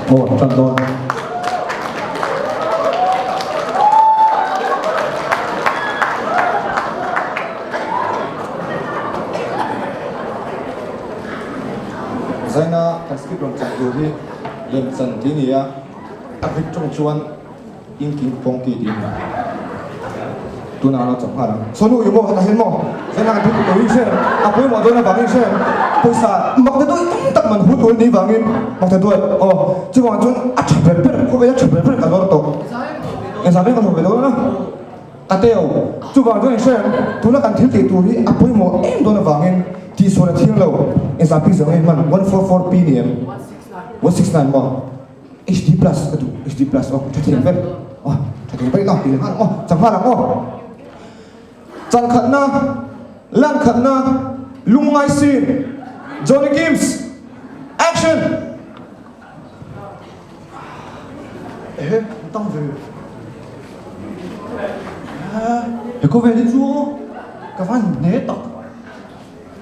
Aw tan dawn. Zaina kan script rawn chan tur hi lemchan tih a ni a, a Greek tawng chuan Inking pawng ti tih a ni. Tunah a lo chawp nghal ang. Sonu i maw hetah hian maw Zaina kan thil tur hi hre a pawimawh dawn avangin hre pawisa mak ta duai tam tak man hu tur a nih vangin mak ta duai aw chuvang chuan a tha ber ber khawvel a tha ber ber kan lawr tawh. Engzah vek a hlawh ve dawn a. Ka teu, chuvang chuan i hre em, tuna kan thil tih tur hi a pawimawh em dawn avangin tihsual a thiang lo, engzah pi zawng nge hman, 144 pi ni em? 169 maw? HD plus ka duh, HD plus aw, tha thiam ber, aw tha thei ber ina ti leh nghal ang aw, chang nghal ang aw. Chang khatna, lan khatna, lungngai scene, Johnny Kims, action! Ehe, an tam ve. He khawvel hi chu ka van hne tak.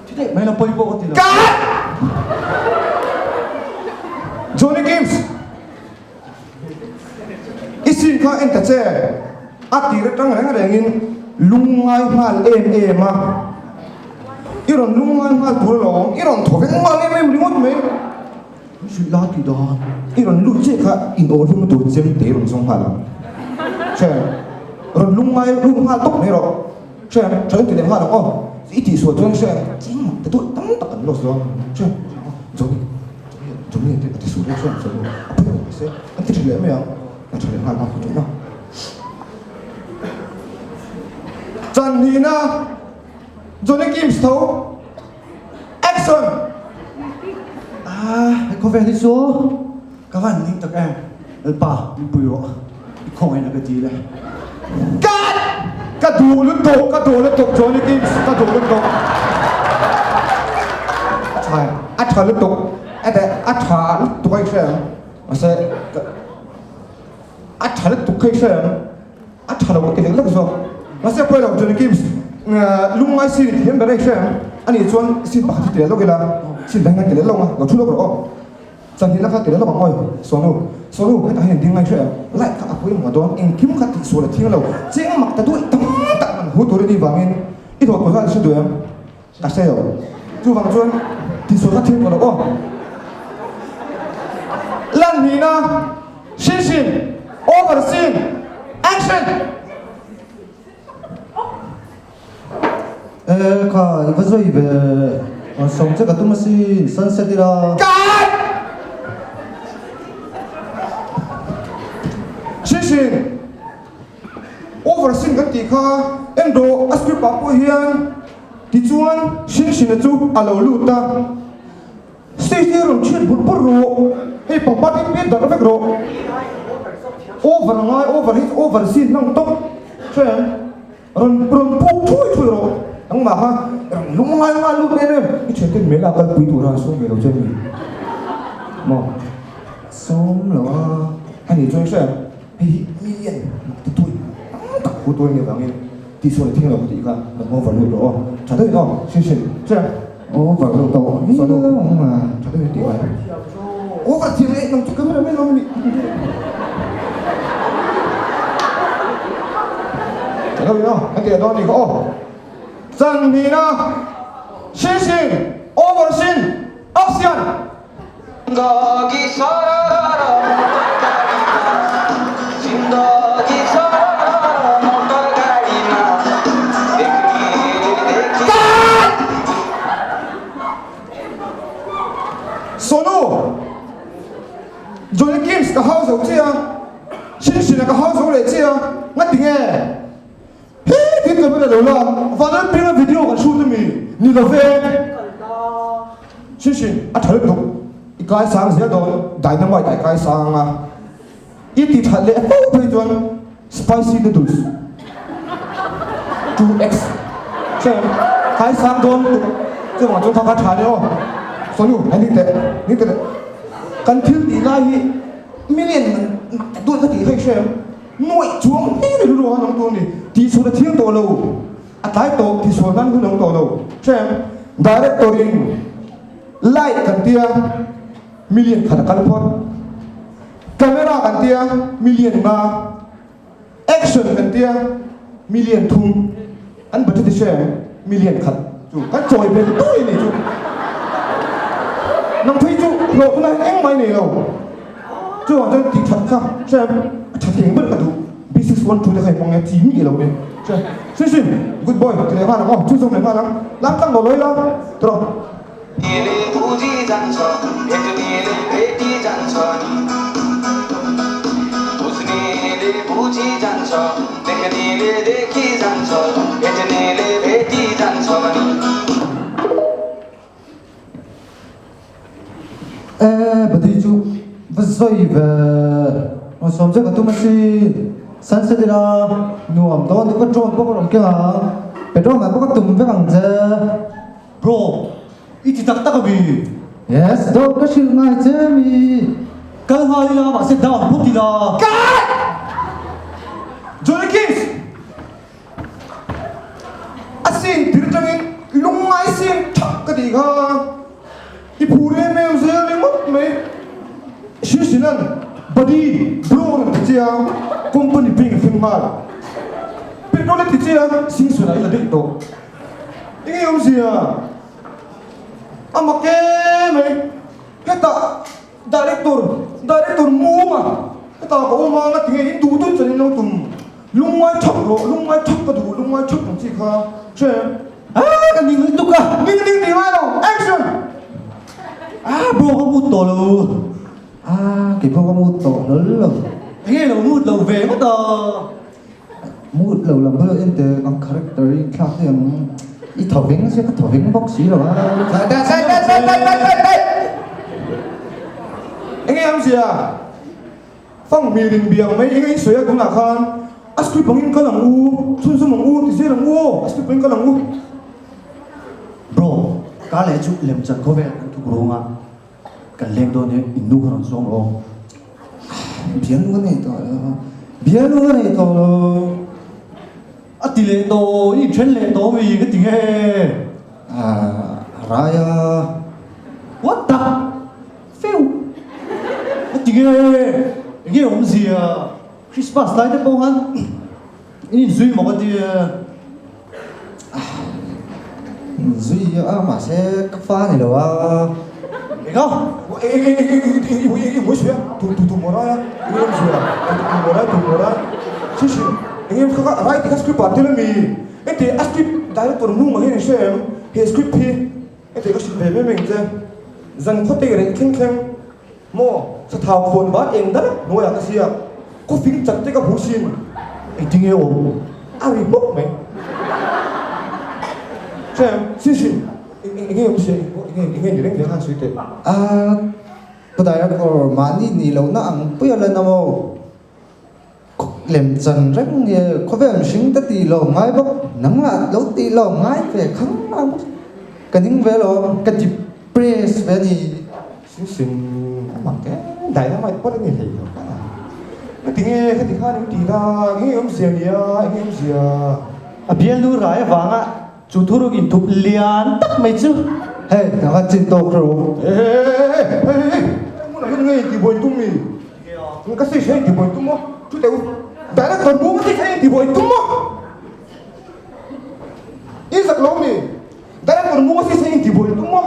Thi daih mai la pawi pawh ka ti lo. Cut! Johnny Gims! I scene kha en ta che. A tir atang reng rengin lungngai nghal em em a. I rawn lungngai nghal tur alawm. I rawn thaw veng nghal em em ringawt mai. Min hrilh la tih dan i rawn lut chiah kha in aw hlum tur chem te rawn zawng nghal ang. Hre rawn lung ngai lut nghal tawp mai rawh. Hre tha deuh ti leh nghal ang aw. I tih sual chuan hre ching mak te duh tam tak an lost dawn. Hre Johnny Johnny a ti sual deuh hre Johnny a pui lo mahse an ti tha leh mai ang a tha leh nghal ang tih na. Chanhina Johnny Kim's tho. Action! Ah, he khawvel hi chu ka van ning tak em. Lalpa, min pui rawh. I khawngaihna ka dil e. Cut! Ka duh lutuk, ka duh lutuk Johnny Kings, ka duh lutuk. A tha em? A tha lutuk. A de, a tha lutuk a i hre ang. Mahse, a tha lutuk kha i hre ang. A tha lo ka ti lek lek zawk. Mahse pawi lo Johnny Gibbs lungngai scene i thiam ber a i hre ang. Ani chuan scene pakhat hi ti leh lawk ila, scene dang hian ti leh lawk ang a, lo thu lawk rawh aw. Chanhihna kha ti leh lawk ang awi. Sonu, Sonu hetah hian ding ngai hre ang. Light kha a pawimawh dawn, engkim kha tihsual a thiang lo. Cheng mak ta duai tam tak man hu tur i nih vangin i thawh tur kha i hre duh em? Ka hre lo. Chuvang chuan tihsual kha thiang tawh lo aw. Lan hnihna, Shin Shin, over scene, action! E kha, i va zui ve. Sawm che ka tum asin, sunset ila. Cut! Shin Shin, over scene kan tih kha en rawh, a script ah pawh hian Tichuan, Shinshina chu a lo lut a, Stage hi rawn chhiat burh burh rawh, hei pangpar hi pet darh vek rawh, over a ngai, over hi over zin hlang tawp hre rawn rawn puk thui thui rawh, nangmah kha rawn lung ngai ngai lut em em, i thianten mela a kalpui tura an sawm ve lo che mi maw? Sawm lo a. A nih chuan hre hei hi million mak ti tui tam tak hu tur a nih avangin Tihsual i thing lo ka tih kha kan over lut rawh aw. Tha deuhin aw, sin sin. Che. Over lut tawh hi lo ang a. Tha deuhin tih mai. Over thiam leh nang chu camera man awm a nih. Tha deuhin aw, kan tih dawn a nih kha aw. Chanhina, sin sin, over sin, action! Sonu, Johnny Gims ka hau zo che a, Shinshina ka hau zo leh che a, ngati nge? He tin ka hmel a lo la, Vanlalpianga video kan shoot ami ni lo ve. Shin Shin, a tha lutuk, i kai sang zel dawn, dynamite ah i kai sang a, i ti that leh fo phei chuan spicy noodles 2x hre kai sang dawn lutuk, chuvang chuan kha kha tha nia aw, Sonu hei ni teh, ni teh kan thil tih lai hi million duat ka tih hei hre ang. Nuaih chuang hlir i rilru an awm tur a ni. Tihsual a thiang tawh lo. A tlai tawh tihsual nan hun a awm tawh lo. Hrem, Director in light kan tia million khat a kal phawt. Camera kan tia million nga, action kan tia million thum, an budget hi hre em? Million khat chu kan chawi vel tui a nih chu. Nang phei chu hlawhna hian engmah i nei lo. Chuvang chuan tih that kha hre em? A tha thei ang ber ka duh. B612 te kha i hmang e, chi mi lo ni. Hre sin sin, good boy ti leh nghal ang aw, chhunzawm leh nghal ang. Lam tlang lo lawi la, tawh. E Bati chu va sawi ve rawn sawm che ka tum asin sunset ila nuam dawn chu ka drone pawh ka rawn keng ang petrol man pawh ka tum vek ang che. Bro, i ti tak tak ami? Yes, dawt ka hrilh ngai che mi. Kal nghal ila mahse down phawt ila. Cut! Johnny Kings! A sin tir atangin lungngai sin thak ka tih kha i phur em em zel ringawt mai. Srisinan Buddy bro a rawn ti che a, company bing a thleng nghal. Petrol a ti che a, Singsulah i la daih tawh. Enge awmzia? A mak em mai. Hetah Director, Director Munga hetah ka awm a, ngatinge in duh duh chuan in lo tum. Lungngai thak rawh, lungngai thak ka duh, lungngai thak ang chi kha hre em? Ah, ka ning lutuk a. Ning ning tih ngai lo, action! Ah, bro ka mut tawh lo. Ah, keipawh ka mut tawh hlawl lo. Enge lo mut lo ve ngawt a? Mood lo lam kha en teh ang character i inthlak daih ang i thaw veng sia ka thaw veng bawk si lo a. Dai dai dai dai dai dai dai dai dai Enge awmzia? Fang hmir in biang mai enge in sawi a tunah khan a script angin kal ang u, chhunzawm ang u ti zel ang u aw, a script angin kal ang u. Bro, ka leh chu lemchan khawvel kan thuk rung a. Kan leng dawn e, in nu kha rawn zawng rawh. Bialnu ka nei tawh lo, bialnu ka nei tawh lo. A ti leh tawh, i inthen leh tawh mi ka ti nge? Ah, rai a. What the feu? Ka ti nge? Enge awmzia? Christmas lai te pawh khan in inzui maw ka ti e. Zui a mahse ka fa ni lo a. Enga? I hmui suih a, tu tu tu maw rai a, i awm suih a, tu tu maw rai tu maw rai. Shi shi, enge kha kha rai ti kha script ah tel ami? Heti a script director mung ah hian i hre em? He script hi heti ka hrilh ve mai mai ang che. Zan khawtei reh thleng thleng Maw? Sathau khawn bat eng dal hnuaiah ka siak. Khawfing chat te ka hmu sin. Engtin nge awm? A ri hmawk mai. Hrem, sin sin, eng nge awm sia, eng nge ni reng reng khan sawi teh. A, Pu Director, mahni nih lohna ang pui a la na maw? Lem chan reng nge khawvel mihring te tih lo ngai bawk, nang lah lo tih lo ngai ve khang ang bawk, ka ning ve lo, ka depress ve a ni. Sin sin a mak e, dynamite pawh a ni hlei lo kha. Ka ti nge, ka ti khan in ti la, eng nge awmzia nia, eng nge awmzia. A bialnu rai avanga chu thuruk inthup lian tak mai chu. Hei, nang a chin tawk rawh. He he he he he he, hmunah hian nge intibuai tum mi? Ka sawi hre intibuai tum maw? Chu teh u, director bung a sawi hre intibuai tum maw? I zak lo mi? Director bung a sawi hre intibuai tum maw?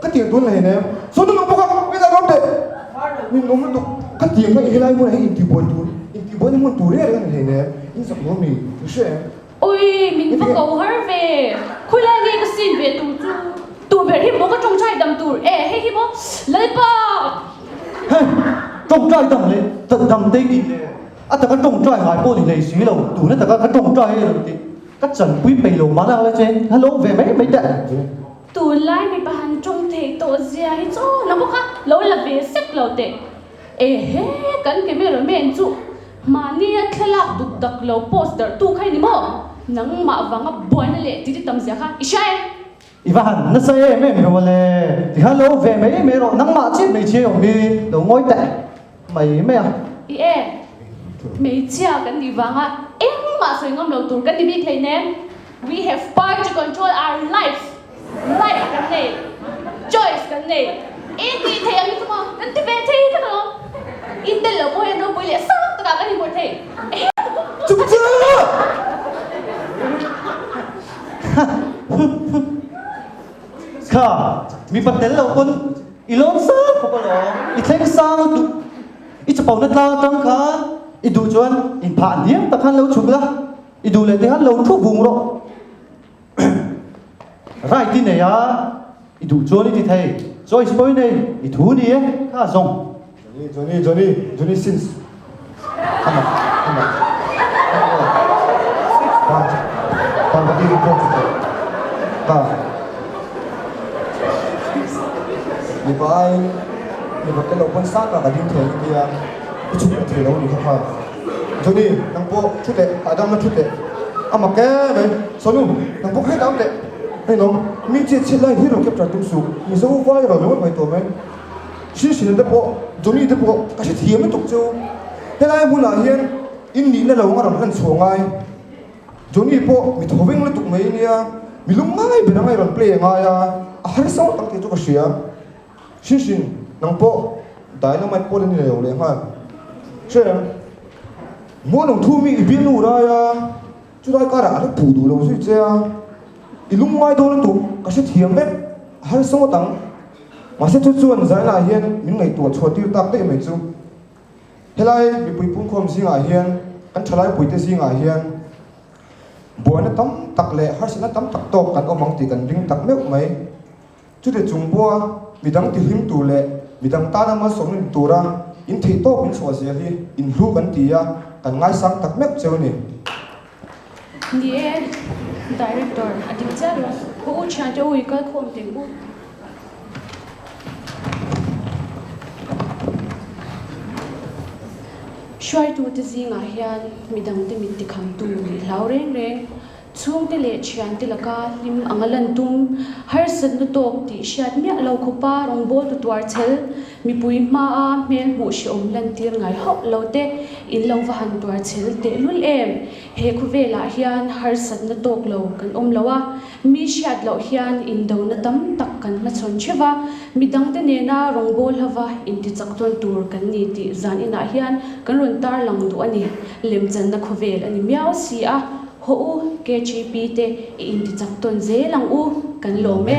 Ka tiang tun hlein em? Saw tu nang bawk a, min zak lo teh. Min awm lutuk, ka tiang kha helai hmunah hian intibuai tur, intibuai na hmun tur reng reng a ni hlein em? In zak lo mi? Ka hre em? Ui, min va ko har ve. Khawilai nge ka sin ve tur chu? Tur ber hi maw ka tawngtai dam tur e, hei hi maw Lalpa! Hei, tawngtai dam leh dam te tih leh a taka tawngtai ngai pawh ni hlei si lo, tuna taka ka tawngtai e lo tih ka chanpui peih lo mahna ang le che, ka lo ve mai mai teh. Tunlai mipa han tawng thei tawh zia hi chaw na bawk a, lo la ve sek lo teh. Ehe, kan cameraman chu mahnia thlalak duk dak lo post darh tu kha i ni maw? Nangmah vanga buaina leh titi tam zia kha i hria em? I va han nasa em em ve mawle, ti khan lo ve mai mai rawh, nangmah chiah hmeichhia i awm hi lo ngawi teh mai mai a. I e, hmeichhia kan nih vanga engmah sawi ngam lo tur kan ni bik hleinem. We have power to control our life, right kan nei, choice kan nei, eng tih theih ang hi chu maw kan ti ve thei vek alawm. Kha, mipa tel lo pawn i lawm sang khawp alawm, i thleng sang lutuk. I chapona tlang atang khan i duh chuan inphah hniam tak khan lo chhuk la, i duh leh te khan lo thu vung rawh. Right i nei a, i duh chuan i ti thei. Choice pawh i nei, i thu ni e, kha zawng. Johnny, Johnny, Johnny, Johnny Sins. Ama, ama. Pan, pan ka ti ko chu. Ka. Mipa ai, mipa te lo pon sa ka ka ding thei tia. I chu thei lo ni kha kha. Johnny, nang pawh thu teh, hahdam la thu teh. A mak em mai. Sonu, nang pawh hei dam teh. Hei lawm, mi chiat chhiat lai hi rawn capture tum suh. Mizo vai rawn ringawt mai tawh mai. Hrinhrin te pawh, Johnny te pawh ka hrethiam lutuk chu. Helai hmunah hian in nihna lo anga rawn hlan chhuah ngai. Johnny pawh mi thaw veng lutuk mai nia, mi lung ngai ber anga i rawn play angai a, a harsa ngawt ang tih chu ka hria. Hrinhrin, nang pawh Dynamite pawh la ni lo leh nghal. Hre, Muanawm thu mi i bialnu rai a, chulai karah a la puh duh lo zui che a, i lung ngai dawn lutuk ka hrethiam vek, a harsa ngawt ang. Mahse chu chuan Zaina hian min ngaihtuah chhuah tir tak daih mai chu. Helai mipui pungkhawm zingah hian, kan thalaipuite zingah hian buaina tam tak leh harsatna tam tak tawk kan awm ang tih kan ring tak meuh mai. Chute chung pawha midang tihlim tur leh midang tana malsawmna ni tura in theih tawk min chhuah zel hi in hlu kan ti a, kan ngaisang tak meuh cheu a ni. Ni e, Director, a dik chiah lo. Ka u thiante u i kal khawm teh u. Hruaitute zingah hian midangte mit tikhamtu nih hlau reng reng. Chhungte leh thiante laka hlim anga lan tum, harsatna tawk tih hriat miah lo khawpa rawngbawltu tuar chhel, mipui hmaa hmel hmuh hrehawm lantir ngai hauh lo te in lo va han tuar chhel tehlul em? He khawvelah hian harsatna tawk lo kan awm lo a, mi hriat loh hian indona tam tak kan hmachhawn theuh va, midangte nena rawngbâwl hlova intichak tawn tur kan ni tih zan inah hian kan rawn tarlang duh a ni. Lemchanna khawvel a ni miau si a, hawh u, KGP te i intichak tawn zel ang u, kan lawm e.